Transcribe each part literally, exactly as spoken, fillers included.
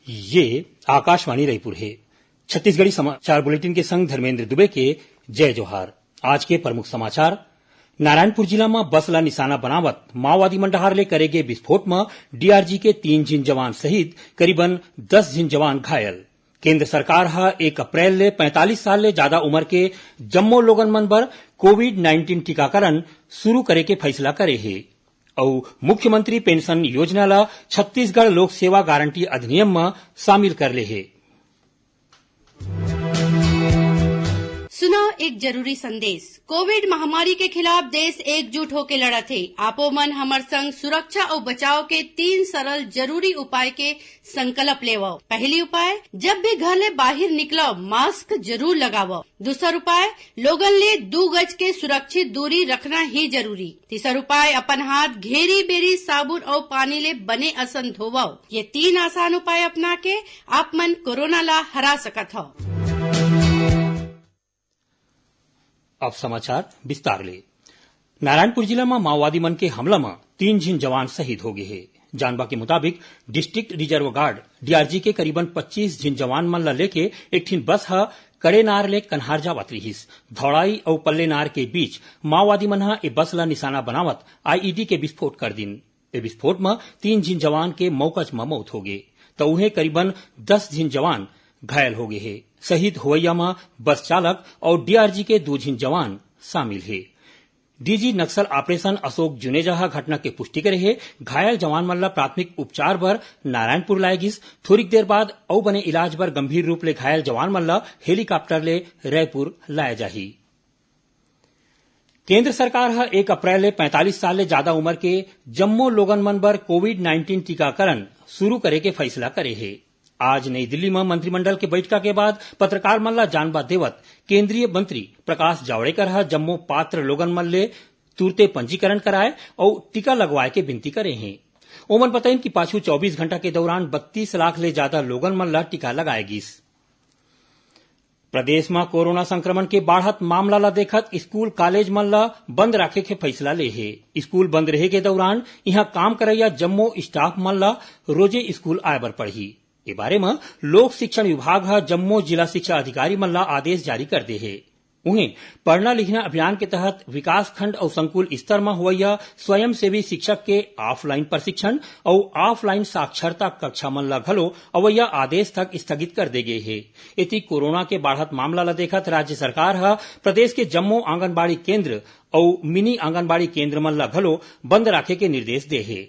ये आकाशवाणी रायपुर हे। छत्तीसगढ़ी समाचार बुलेटिन के संग धर्मेंद्र दुबे के जय जोहार। आज के प्रमुख समाचार। नारायणपुर जिला म बस ला निशाना बनावत माओवादी मन डहार ले करे गे विस्फोट म डीआरजी के तीन झिन जवान शहीद, करीबन दस झिन जवान घायल। केंद्र सरकार ह एक अप्रैल ले पैंतालीस साल ले जादा उमर के जम्मो लोगन मन बर कोविड नाइंटीन टीकाकरण शुरू करे के फैसला करे हे। अउ मुख्यमंत्री पेंशन योजना ला छत्तीसगढ़ लोक सेवा गारंटी अधिनियम म शामिल कर ले हे। सुना एक जरूरी संदेश। कोविड महामारी के खिलाफ देश एकजुट होके लड़त हे। आपो मन हमर संग सुरक्षा अउ बचाव के तीन सरल जरूरी उपाय के संकल्प लेवव। पहली उपाय, जब भी घर ले बाहिर निकलव, मास्क जरूर लगावव। दूसर उपाय, लोगन ले दू गज के सुरक्षित दूरी रखना ही जरूरी। तीसर उपाय, अपन हाथ घेरी बेरी साबुन अउ पानी ले बने असन धोवव। ये तीन आसान उपाय अपना के आप मन कोरोना ला हरा सकत हव। अब समाचार विस्तार ले। नारायणपुर जिला म माओवादी मन के हमला म तीन झिन जवान शहीद हो गे हे। जानबा के मुताबिक, डिस्ट्रिक्ट रिजर्व गार्ड, डीआरजी, के करीबन पच्चीस झिन जवान मन ल लेके एक ठिन बस ह कड़ेनार ले कन्हार जावत रिहिस। धौड़ाई अउ पल्लेनार के बीच माओवादी मन ह ए बस ल निशाना बनावत आईईडी के विस्फोट कर दिन। ए विस्फोट म तीन झिन जवान के मौकच म मौत हो गे, त उहें करीबन दस झिन जवान घायल हो गे हे। शहीद होवइया म बस चालक अउ डीआरजी के दू झिन जवान शामिल हे। डीजी नक्सल ऑपरेशन अशोक जुनेजा ह घटना के पुष्टि करे हे। घायल जवान मन ल प्राथमिक उपचार बर नारायणपुर लाए गिस। थोरिक देर बाद अउ बने इलाज बर गंभीर रूप ले घायल जवान मन ल हेलीकॉप्टर ले रायपुर लाए जाही। केंद्र सरकार ह एक अप्रैल ले पैंतालीस साल ले जादा उमर के जम्मो लोगन मन बर कोविड नाइंटीन टीकाकरण शुरू करे के फैसला करे हे। आज नई दिल्ली म मंत्रिमंडल के बइठका के बाद पत्रकार मन ल जानबा देवत केंद्रीय मंत्री प्रकाश जावड़ेकर ह जम्मो पात्र लोगन मन ले तुरते पंजीकरण कराए अउ टीका लगवाए के विनती करे हे। ओमन बताइन कि पाछू चौबीस घंटा के दौरान बत्तीस लाख ले जादा लोगन मन ल टीका लगाए गिस। प्रदेश म कोरोना संक्रमण के बाढ़त मामला ल देखत स्कूल कॉलेज मन ल बंद राखे के फैसला ले हे। स्कूल बंद रहे के दौरान इहां काम करइया जम्मो स्टाफ मन ल रोजे स्कूल आए बर पड़ही। ए बारे म लोक शिक्षण विभाग ह जम्मो जिला शिक्षा अधिकारी मन ल आदेश जारी कर दे हे। उहें, पढ़ना लिखना अभियान के तहत विकासखंड अउ संकुल स्तर म होवइया स्वयंसेवी शिक्षक के ऑफलाइन प्रशिक्षण अउ ऑफलाइन साक्षरता कक्षा मन ल घलो अवइया आदेश तक स्थगित कर दे गे हे। एती कोरोना के बाढ़त मामला ल देखत राज्य सरकार ह प्रदेश के जम्मो आंगनबाड़ी केंद्र अउ मिनी आंगनबाड़ी केंद्र मन ल घलो बंद राखे के निर्देश दे हे।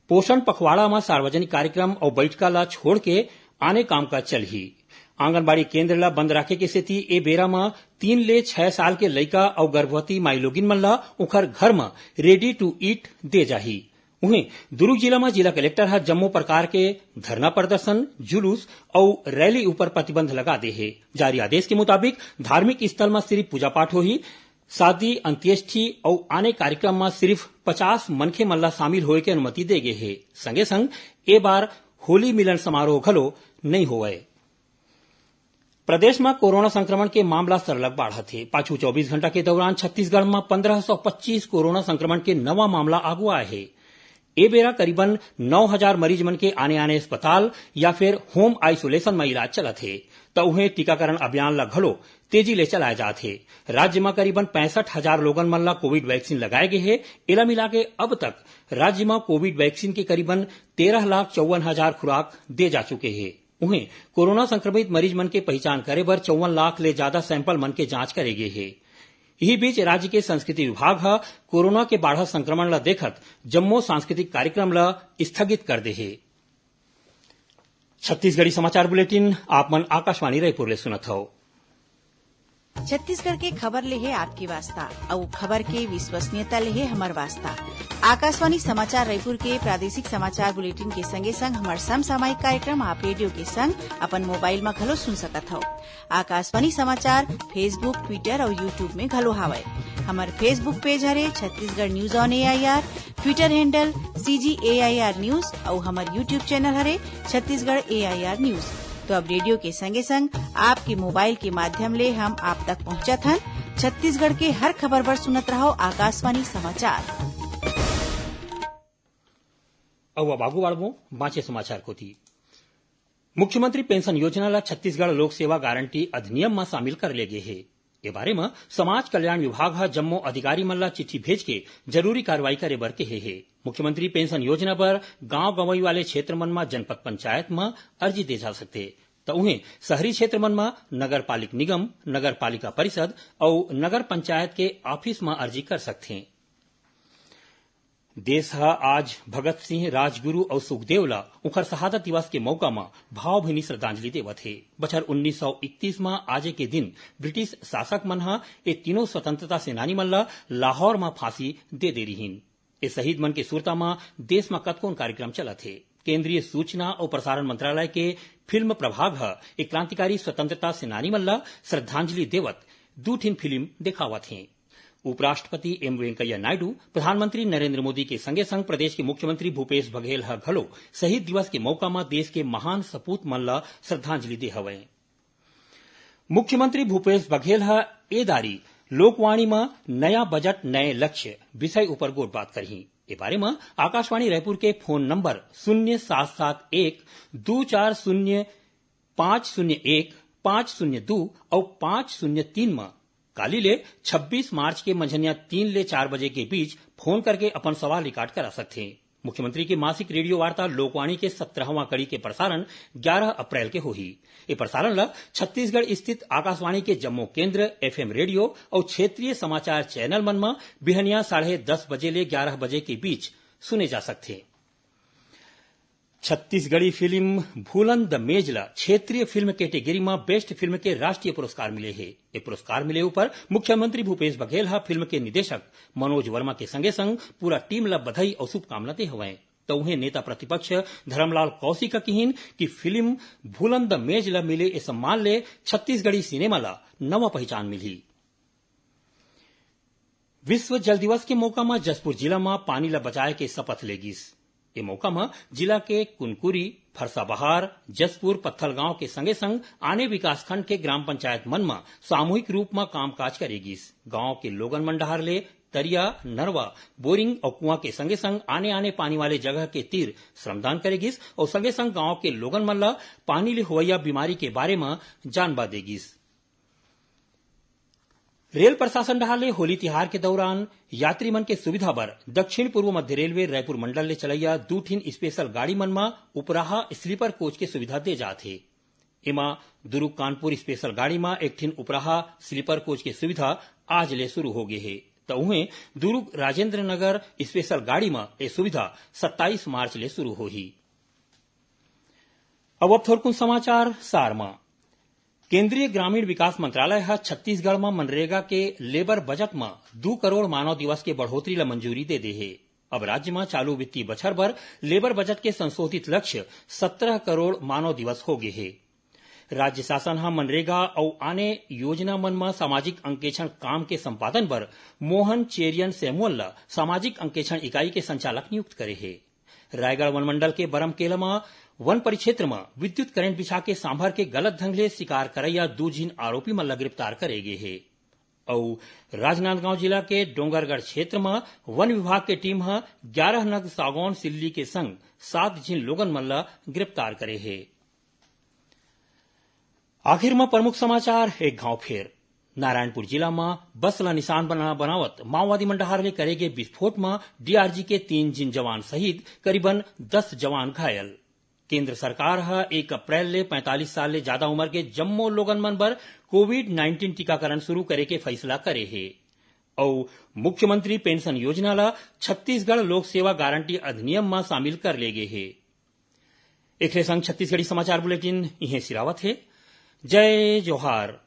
पोषण पखवाड़ा म सार्वजनिक कार्यक्रम अउ बइठका ल छोड़ के आने कामकाज चलही। आंगनबाड़ी केंद्र ल बंद राखे के सेती ए बेरा म तीन ले छै साल के लइका अउ गर्भवती माईलोगिन मन ल ओखर घर म ready to eat दे जाही। उहें, दुरूग जिला म जिला कलेक्टर ह जम्मो प्रकार के धरना प्रदर्शन, जुलूस अउ रैली ऊपर प्रतिबंध लगा दे हे। जारी आदेश के मुताबिक धार्मिक स्थल म सिरिफ पूजा पाठ होही। शादी, अंत्येष्टि अउ आने कार्यक्रम म सिरिफ पचास मनखे मन ल शामिल होए के अनुमति दे गे हे। संगे संग ए बार होली मिलन समारोह घलो नइ होवय। प्रदेश म कोरोना संक्रमण के मामला सरलग बाढ़त हे। पाछू चौबीस घंटा के दौरान छत्तीसगढ़ म पंद्रह सौ पच्चीस कोरोना संक्रमण के नवा मामला आगू आए हे। ए बेरा करीबन नौ हजार मरीज मन के आने-आने अस्पताल या फिर होम आइसोलेशन म इलाज चलत हे, त उहें टीकाकरण अभियान ल घलो तेजी ले चलाए जात हे। राज्य म करीबन पैंसठ हजार लोगन मन ल कोविड वैक्सीन लगाए गे हे। एला मिलाके अब तक राज्य म कोविड वैक्सीन के करीबन तेरह लाख चौवन हजार खुराक दे जा चुके हे। उहें, कोरोना संक्रमित मरीज मन के पहिचान करे बर चौवन लाख ले जादा सैंपल मन के जांच करे गे हे। इही बीच, राज्य के संस्कृति विभाग ह कोरोना के बाढ़त संक्रमण ल देखत जम्मो सांस्कृतिक कार्यक्रम ल स्थगित कर दे हे। छत्तीसगढ़ी समाचार बुलेटिन आप मन आकाशवाणी रायपुर ले सुनत हव। छत्तीसगढ़ के खबर ले हे आपके वास्ता, अउ खबर के विश्वसनीयता ले हे हमर वास्ता। आकाशवाणी समाचार रायपुर के प्रादेशिक समाचार बुलेटिन के संगे संग हमर समसामयिक कार्यक्रम आप रेडियो के संग अपन मोबाइल म घलो सुन सकत हव। आकाशवाणी समाचार Facebook, Twitter अउ YouTube में घलो हावय। हमर Facebook पेज हरे Chhattisgarh news on AIR, Twitter handle CG AIR news अउ हमर YouTube चैनल हरे छत्तीसगढ़ एआईआर न्यूज। तो अब रेडियो के संगे संग आपके मोबाइल के माध्यम ले हम आप तक पहुंचत हन। छत्तीसगढ़ के हर खबर बर सुनत रहव आकाशवाणी समाचार। अउ अब आगू बाढ़बो बांचे समाचार कोती। मुख्यमंत्री पेंशन योजना ला छत्तीसगढ़ लोक सेवा गारंटी अधिनियम म शामिल कर ले गे हे। ए बारे म समाज कल्याण विभाग ह जम्मो अधिकारी मन ला चिट्ठी भेज के जरूरी कार्रवाई करे बर कहे हे। मुख्यमंत्री पेंशन योजना बर गांव गंवई वाले क्षेत्र मन म जनपद पंचायत म अर्जी दे जा सकथे, त उहें शहरी क्षेत्र मन म नगर पालिक निगम, नगर पालिका परिषद अउ नगर पंचायत के ऑफिस म अर्जी कर सकथे। देश ह आज भगत सिंह, राजगुरु अउ सुखदेव ला उंखर शहादत दिवस के मौका म भावभीनी श्रद्धांजलि देवत हे। बछर उन्नीस सौ इकतीस म आजे के दिन ब्रिटिश शासक मन ह ए तीनों स्वतंत्रता सेनानी मन ला लाहौर म फांसी दे दे रिहिन। ए शहीद मन के सुरता म देश म कतकोन कार्यक्रम चलत हे। केंद्रीय सूचना अउ प्रसारण मंत्रालय के फिल्म प्रभाग ह ए क्रांतिकारी स्वतंत्रता सेनानी मन ला श्रद्धांजलि देवत दू ठिन फिल्म देखावत हे। उपराष्ट्रपति एम वेंकैया नायडू, प्रधानमंत्री नरेंद्र मोदी के संगे संग प्रदेश के मुख्यमंत्री भूपेश बघेल ह घलो शहीद दिवस के मौका म देश के महान सपूत मन ल श्रद्धांजलि दे हवय। मुख्यमंत्री भूपेश बघेल ह ए दारी लोकवाणी म नया बजट नए लक्ष्य विषय उपर गोठबात करही। ए बारे म आकाशवाणी रायपुर के फोन नंबर शून्य सात सात एक दू चार शून्य पाँच शून्य एक, पाँच शून्य दू अउ पाँच शून्य तीन म काली ले छब्बीस मार्च के मंझनिया तीन ले चार बजे के बीच फोन करके अपन सवाल रिकॉर्ड करा सकथे। मुख्यमंत्री के मासिक रेडियो वार्ता लोकवाणी के सत्रहवां कड़ी के प्रसारण ग्यारह अप्रैल के होही। ए प्रसारण ल छत्तीसगढ़ स्थित आकाशवाणी के जम्मो केंद्र, एफएम रेडियो अउ क्षेत्रीय समाचार चैनल मन म बिहनिया साढ़े दस बजे ले ग्यारह बजे के बीच सुने जा सकथे। छत्तीसगढ़ी फिल्म भूलन द मेज ल क्षेत्रीय फिल्म कैटेगरी म बेस्ट फिल्म के राष्ट्रीय पुरस्कार मिले हे। ए पुरस्कार मिले उपर मुख्यमंत्री भूपेश बघेल ह फिल्म के निदेशक मनोज वर्मा के संगे संग पूरा टीम ल बधाई अउ शुभकामना दे हवय। त उहें नेता प्रतिपक्ष धर्मलाल कौशिक ह किहिन कि फिल्म भूलन द मेज ल मिले ए सम्मान ले छत्तीसगढ़ी सिनेमा ल नवा पहिचान मिलही। विश्व जल दिवस के मौका म जशपुर जिला म पानी ल बचाए के शपथ ले गिस। ए मौका म जिला के कुनकुरी, फरसाबहार, जशपुर, पत्थलगांव के संगे संग आने विकासखंड के ग्राम पंचायत मन म सामूहिक रूप म कामकाज करे गिस। गांव के लोगन मन डहार ले तरिया, नरवा, बोरिंग अउ कुआं के संगे संग आने आने पानी वाले जगह के तीर श्रमदान करे गिस अउ संगे संग गांव के लोगन मन ल पानी ले होवइया बीमारी के बारे म जानबा दे गिस। रेल प्रशासन डहार ले होली तिहार के दौरान यात्री मन के सुविधा बर दक्षिण पूर्व मध्य रेलवे रायपुर मंडल ले चलैया दू ठिन स्पेशल गाड़ी मन म उपराहा स्लीपर कोच के सुविधा दे जात हे। एमा दुर्ग कानपुर स्पेशल गाड़ी म एक ठिन उपराहा स्लीपर कोच के सुविधा आज ले शुरू हो गे हे, त उहें दुर्ग राजेंद्र नगर स्पेशल गाड़ी म ए सुविधा सत्ताईस मार्च ले शुरू होही। अब, अब थोरकुन समाचार सार म। केंद्रीय ग्रामीण विकास मंत्रालय ह छत्तीसगढ़ म मनरेगा के लेबर बजट म दू करोड़ मानव दिवस के बढ़ोतरी ल मंजूरी दे दे हे। अब राज्य म चालू वित्तीय बछर बर लेबर बजट के संशोधित लक्ष्य सत्रह करोड़ मानव दिवस हो गे हे। राज्य शासन ह मनरेगा अउ आने योजना मन म सामाजिक अंकेक्षण काम के संपादन बर मोहन चेरियन सैमुअल ल सामाजिक अंकेक्षण इकाई के संचालक नियुक्त करे हे। रायगढ़ वनमंडल के बरमकेला म वन परिक्षेत्र म विद्युत करंट बिछा के सांभर के गलत ढंग ले शिकार करइया दू झिन आरोपी मन ल गिरफ्तार करे गे हे। अउ राजनांदगांव जिला के डोंगरगढ़ क्षेत्र म वन विभाग के टीम ह ग्यारह नग सागौन सिल्ली के संग सात झिन लोगन मन ल गिरफ्तार करे हे। आखिर म प्रमुख समाचार एक घाव फेर। नारायणपुर जिला म बस ल निशान बना-, बनावत माओवादी मन डहार ले करे गे विस्फोट म डीआरजी के तीन झिन जवान शहीद, करीबन दस जवान घायल। केंद्र सरकार ह एक अप्रैल ले पैंतालीस साल ले जादा उमर के जम्मो लोगन मन बर कोविड नाइंटीन टीकाकरण शुरू करे के फैसला करे हे। अउ मुख्यमंत्री पेंशन योजना ल छत्तीसगढ़ लोक सेवा गारंटी अधिनियम म शामिल कर ले गे हे। एखरे संग छत्तीसगढ़ी समाचार बुलेटिन इहें सिरावत हे। जय जोहार।